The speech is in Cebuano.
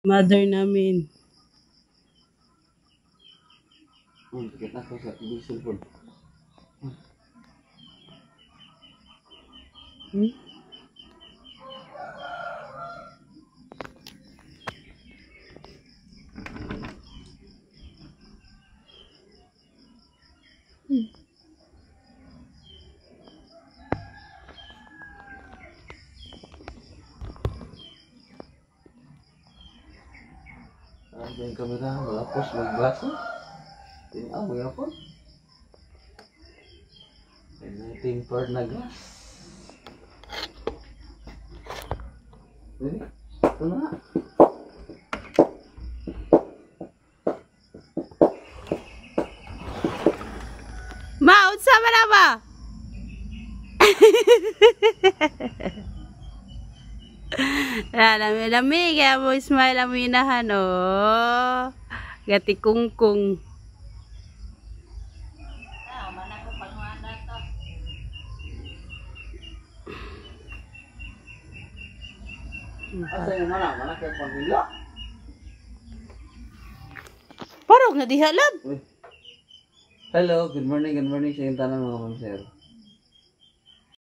Mother namin. Pikit na ko sa cellphone. Ang yung kamera, malapos magbasa. Tinaw, magyapon. Tempered na glass. Eh, ito na. Ma, unsa man na ba? Lami lami kaya mo smile ang inahan oh. Gati kungkung. Asa yung mana? Mana kay pamilya? Parang nga diha lab. Uy. Hello, good morning sa inyong tanan, mga ma'am sir.